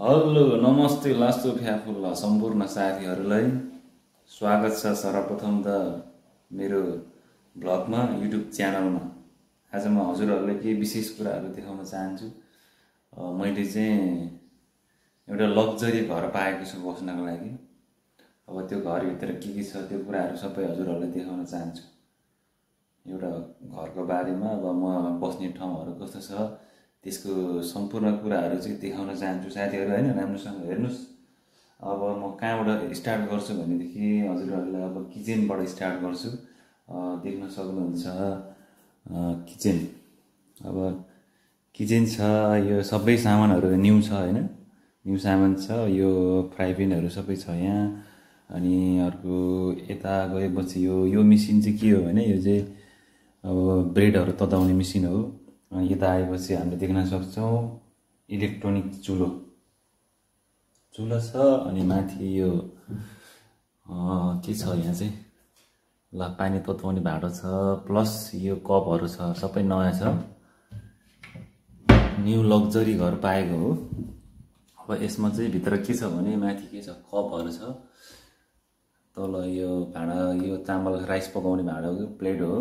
Hello नमस्ते लास्तो फ्याफुल्ला सम्पूर्ण साथीहरूलाई स्वागत छ सर्वप्रथम त मेरो ब्लगमा युट्युब च्यानलमा। आज म हजुरहरूलाई केही विशेष कुराहरू देखाउन चाहन्छु। मैले चाहिँ एउटा लग्जरी घर पाएको छु बस्नको लागि। अब त्यो घरभित्र के छ त्यो कुराहरू सबै हजुरहरूलाई देखाउन चाहन्छु। एउटा घरको बारेमा अब म बस्ने ठाउँहरू कस्तो छ त्यसको सम्पूर्ण कुराहरू चाहिँ देखाउन चाहन्छु साथीहरू हैन। राम्रोसँग हेर्नुस्। अब म कहाँबाट स्टार्ट गर्छु भनेदेखि हजुरहरूलाई अब किचनबाट स्टार्ट गर्छु। देख्न सक्नुहुन्छ किचन। अब किचन छ, यो सबै सामानहरू न्यू छ हैन। न्यू सामान छ, यो फ्राई प्यानहरू सबै छ यहाँ। अनि अर्को यता गएपछि यो मेसिन चाहिँ के हो भने यो चाहिँ अब ब्रेडहरू तताउने मेसिन हो। यता आएपछि हामीले देख्न सक्छौं इलेक्ट्रोनिक चुलो छ। अनि माथि यो के छ यहाँ चाहिँ ल पानी तताउने भाँडो छ, प्लस यो कपहरू छ, सबै नयाँ छ। न्यू लग्जरी घर पाएको हो। अब यसमा चाहिँ भित्र के छ भने माथि के छ कपहरू छ, तल यो भाँडा यो चामल राइस पकाउने भाँडो हो, प्लेट हो।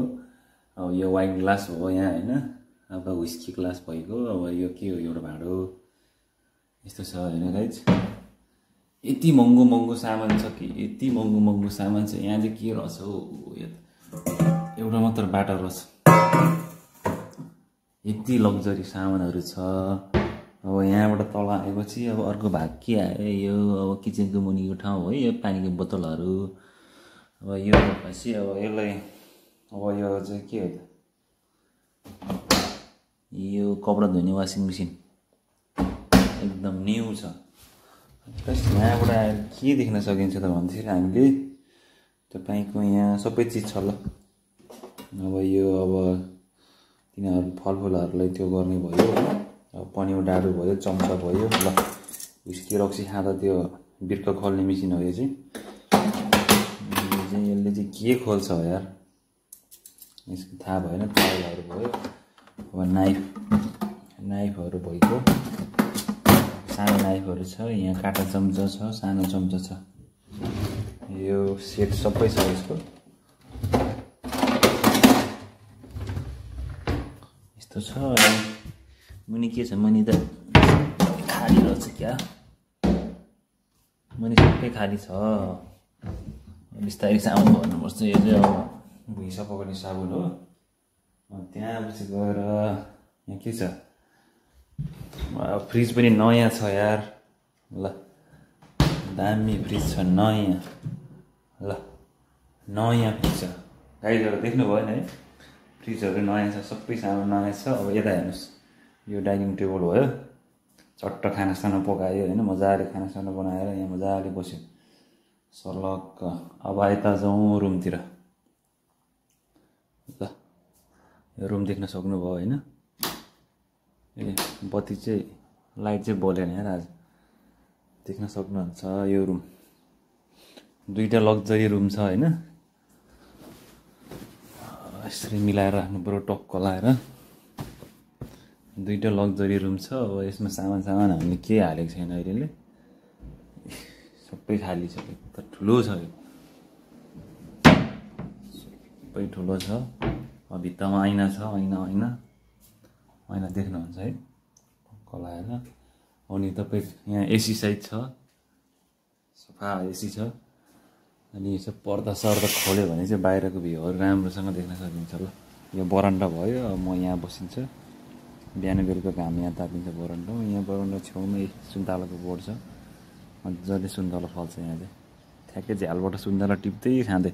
अब यो वाइन ग्लास हो यहाँ हैन। अब व्हिस्की ग्लास भएको। अब यो के हो एउटा भाँडो यस्तो छ हैन गाइज। यति महँगो सामान छ कि यति महँगो सामान छ। यहाँ चाहिँ के रहेछ हो, एउटा मात्र बाटो रहेछ। यति लग्जरी सामानहरू छ। अब यहाँबाट तल आएपछि अब अर्को भाग के आयो, यो अब किचनको मुनिको ठाउँ हो। यो पानीको बोतलहरू। अब यो भएपछि अब यसलाई अब यो चाहिँ के हो त, यो कपडा धुने वासिङ मेसिन एकदम न्यू छ। प्लस यहाँबाट आएर के देख्न सकिन्छ त भन्दाखेरि हामीले तपाईको यहाँ सबै चिज छ ल। अब यो अब तिनीहरू फलफुलहरूलाई त्यो गर्ने भयो। अब पनिउ डाडु भयो, चम्चा भयो ल। व्हिस्की रक्सी खाँदा त्यो बिर्क खोल्ने मेसिन हो यो चाहिँ। यसले चाहिँ के खोल्छ हो यार, यसको थाहा भएन। तालहरू भयो। अब नाइफहरू भएको, सानो नाइफहरू छ। यहाँ काटा चम्चा छ, सानो चम्चा छ। यो सेट सबै छ यसको। यस्तो छ। मुनि के छ, मुनि त खाली रहेछ क्या, मुनि सबै खाली छ। बिस्तारै साबुन भर्नुपर्छ। यो चाहिँ अब भुइँ सफा गर्ने साबुन हो। त्यहाँ पछि गएर यहाँ के छ, फ्रिज पनि नयाँ छ यार ल। दामी फ्रिज छ नयाँ ल, नयाँ फ्रिज छ। गाइजहरू देख्नु भएन है, फ्रिजहरू नयाँ छ, सबै सामान नयाँ छ। अब यता हेर्नुहोस्, यो डाइनिङ टेबल भयो। चट्ट खानासाना पकायो होइन, मजाले खानासाना बनाएर यहाँ मजाले बस्यो सर्लक्क। अब यता जाउँ रुमतिर ल। यो रुम देख्न सक्नुभयो होइन। ए बत्ती चाहिँ लाइट चाहिँ बलेन यार आज, देख्न सक्नुहुन्छ यो रुम। दुईटा लग्जरी रुम छ होइन। यसरी मिलाएर राख्नु पर्यो टक्क लाएर। दुईटा लग्जरी रुम छ। अब यसमा सामान हामीले के हालेको छैन अहिले, सबै खाली छ। त ठुलो छ यो, सबै ठुलो छ। अब भित्तामा ऐना छ, ऐना देख्नुहुन्छ है कलाएर। अनि तपाईँ यहाँ एसी साइड छ, सफा एसी छ। अनि यसो पर्दा खोल्यो भने चाहिँ बाहिरको भ्यूहरू राम्रोसँग देख्न सकिन्छ ल। यो बरन्डा भयो। अब म यहाँ बसिन्छ, बिहान बेलुका घाम यहाँ तापिन्छ बरन्डामा। यहाँ बरन्डा छेउमै सुन्तलाको बोर्ड छ, मजाले सुन्तला फल्छ यहाँ चाहिँ। ठ्याक्कै झ्यालबाट सुन्तला टिप्दै खाँदै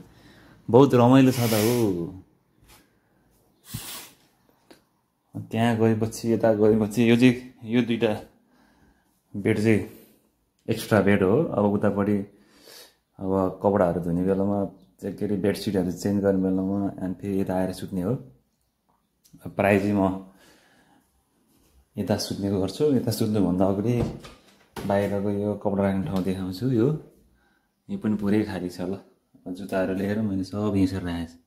बहुत रमाइलो छ त हो। त्यहाँ गएपछि यता गएपछि यो चाहिँ यो दुईटा बेड चाहिँ एक्स्ट्रा बेड हो। अब उतापट्टि अब कपडाहरू धुने बेलामा के अरे बेडसिटहरू चेन्ज गर्ने बेलामा अनि फेरि यता आएर सुत्ने हो। प्रायः चाहिँ म यता सुत्ने गर्छु। यता सुत्नुभन्दा अगाडि बाहिरको यो कपडा राख्ने ठाउँ देखाउँछु। यो पनि पुरै खाली छ ल। जुत्ताहरू लिएर मैले सब यसरी राखेको छु।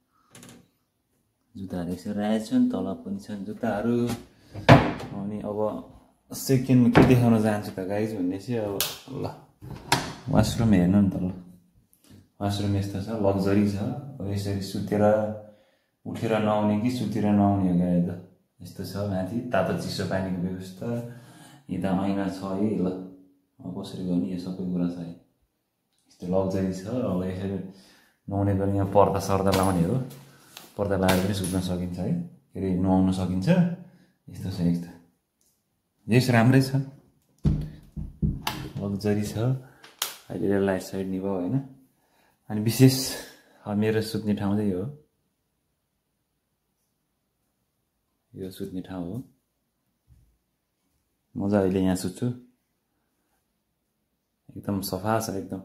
जुत्ताहरू यसरी राखेको छु। तल पनि छन् जुत्ताहरू। अनि अब सेकेन्डमा के देखाउन चाहन्छु त गाइज भन्ने चाहिँ अब ल वासरुम हेर्नु नि त ल वासरुम यस्तो छ लग्जरी छ यसरी सुतेर उठेर नआउने कि सुतेर नआउने हो गाई त यस्तो छ माथि तातो चिसो पानीको व्यवस्था यता ऐना छ है ल कसरी गर्ने यो सबै कुरा छ है यस्तो लग्जरी छ अब यसरी नुहाउने पनि यहाँ पर्दा सर्दा लाउने हो पर्दा लगाएर पनि सुत्न सकिन्छ है के अरे नुहाउन सकिन्छ यस्तो छ यस्तो यस राम्रै छ लग्जरी छ अहिले लाइट साइड नि भयो होइन अनि विशेष मेरो सुत्ने ठाउँ चाहिँ यो सुत्ने ठाउँ हो म चाहिँ अहिले यहाँ सुत्छु एकदम सफा छ एकदम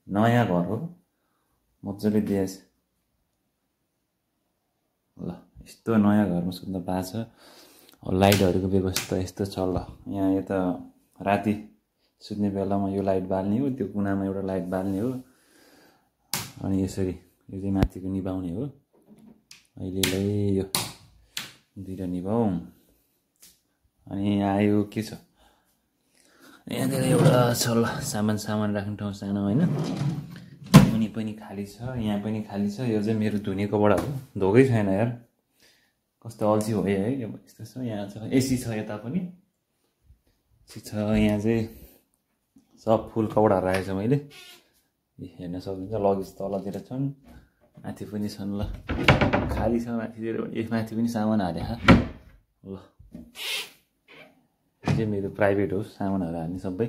नयाँ घर हो मजाले दिएछ ल यस्तो नयाँ घरमा सुत्न पाएको छ लाइटहरूको व्यवस्था यस्तो छ ल यहाँ यता राति सुत्ने बेलामा यो लाइट बाल्ने हो त्यो कुनामा एउटा लाइट बाल्ने हो अनि यसरी यो चाहिँ माथिको निभाउने हो अहिलेलाई यो दुईटा निभाउँ अनि यहाँ यो के छ यहाँनिर एउटा छ ल सामान राख्ने ठाउँ सानो होइन मुनि पनि खाली छ यहाँ पनि खाली छ यो चाहिँ मेरो धुने कपडा हो धोकै छैन यार कस्तो अल्छी भयो है यस्तो छ यहाँ छ एसी छ यता पनि छ यहाँ चाहिँ सब फुल कपडाहरू राखेको छ मैले हेर्न सकिन्छ लगेज तलतिर छन् माथि पनि छन् ल खाली छ माथितिर माथि पनि सामान हालेको ल यो चाहिँ मेरो प्राइभेट हो सामानहरू हाल्ने सबै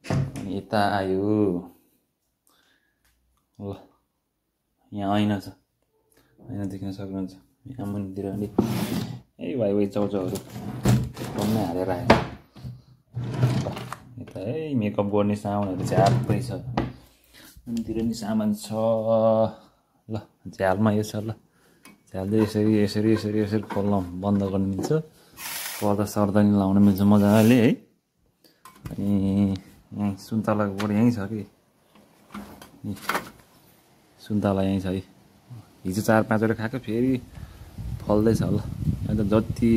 अनि यता आयो ल यहाँ ऐना छ ऐना देख्न सक्नुहुन्छ यहाँ मुनितिर अलिक भाइ चाउचाउहरू कमै हालेर आयो यता है मेकअप गर्ने सामानहरू झ्यापै छ मुनितिर नि सामान छ ल झ्यालमा यो छ ल झ्याल चाहिँ यसरी खोल्न बन्द गर्नु मिल्छ पर्दा सर्दा नि लाउन मिल्छ मजाले है अनि यहाँ सुन्तलाको बोर्ड यहीँ छ कि सुन्तला यहीँ छ है हिजो 4-5वटा खाएको फेरि फल्दैछ ल अहिले त जति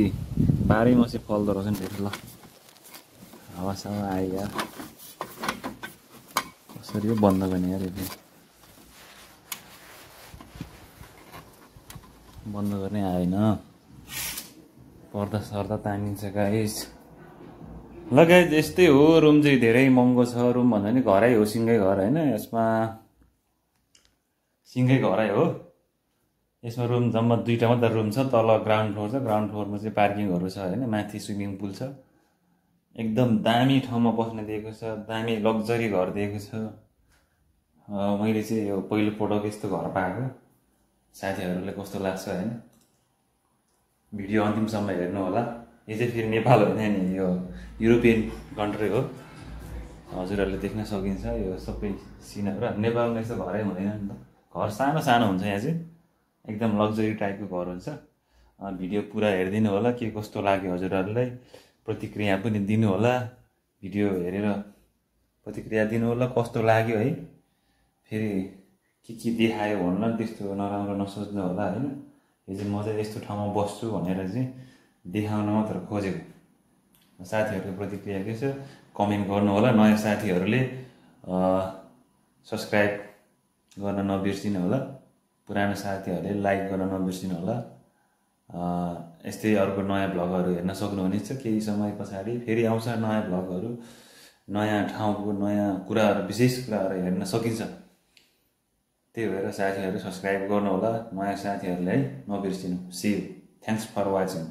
बाह्रै मासै फल्दो रहेछ नि फेरि ल हावासावा आयो यार कसरी बन्द गर्ने यार यो बन्द गर्ने आएन पर्दा सर्दा तानिन्छ गाइस ल गाइस यस्तै हो रुम चाहिँ धेरै महँगो छ रुम भन्दा नि घरै हो सिङ्गै घर होइन यसमा सिङ्गै घरै हो यसमा रुम जम्मा 2टा मात्र रुम छ तल ग्राउन्ड फ्लोर छ ग्राउन्ड फ्लोरमा चाहिँ पार्किङहरू छ होइन माथि स्विमिङ पुल छ एकदम दामी ठाउँमा बस्न दिएको छ दामी लग्जरी घर दिएको छ मैले चाहिँ यो पहिलो पटक यस्तो घर पाएको साथीहरूले कस्तो लाग्छ होइन भिडियो अन्तिमसम्म हेर्नु होला यो चाहिँ फेरि नेपाल होइन नि यो युरोपियन कन्ट्री हो हजुरहरूले देख्न सकिन्छ यो सबै सिनहरू नेपालमा यस्तो घरै हुँदैन नि त घर सानो सानो हुन्छ यहाँ चाहिँ एकदम लग्जरी टाइपको घर हुन्छ भिडियो पुरा हेरिदिनु होला के कस्तो लाग्यो हजुरहरूलाई प्रतिक्रिया पनि दिनु होला भिडियो हेरेर प्रतिक्रिया दिनु होला कस्तो लाग्यो है फेरि के देखायो भन्नु त्यस्तो नराम्रो नसोच्नु होला होइन यो चाहिँ म चाहिँ यस्तो ठाउँमा बस्छु भनेर चाहिँ देखाउन मात्र खोजेको साथीहरूको प्रतिक्रिया के छ कमेन्ट गर्नु होला नयाँ साथीहरूले सब्सक्राइब गर्न नबिर्सिनु होला पुरानो साथीहरूले लाइक गर्न नबिर्सिनु होला यस्तै अर्को नयाँ भ्लगहरू हेर्न सक्नुहुनेछ केही समय पछाडि फेरि आउँछ नयाँ भ्लगहरू नयाँ ठाउँको नयाँ कुराहरू विशेष कुराहरू हेर्न सकिन्छ त्यही भएर साथीहरू सब्सक्राइब गर्नु होला नयाँ साथीहरूले है नबिर्सिनु see you thanks for watching